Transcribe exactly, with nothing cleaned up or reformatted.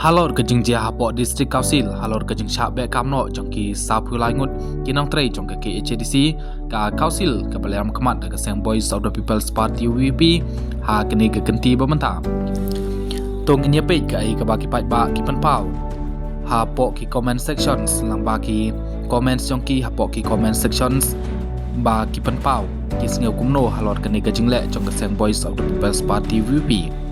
Halor ka jingjia hapoh District Council halor ka jingshah beh kam noh jong ki saphew lai ngut ki nongtrei jong ka K H A D C, ka Council kaba la ïalam khmat da ka seng Voice of the People's Party, V P P, ha kane ka kynti ba mynta. To ngin ïa peit kaei kaba ki paidbah ki pynpaw hapoh ki comment sections, lyngba ki comments jong ki hapoh ki comment sections, ba ki pynpaw ki sngew kumno halor kane ka jingleh jong ka seng Voice of the People's Party, V P P.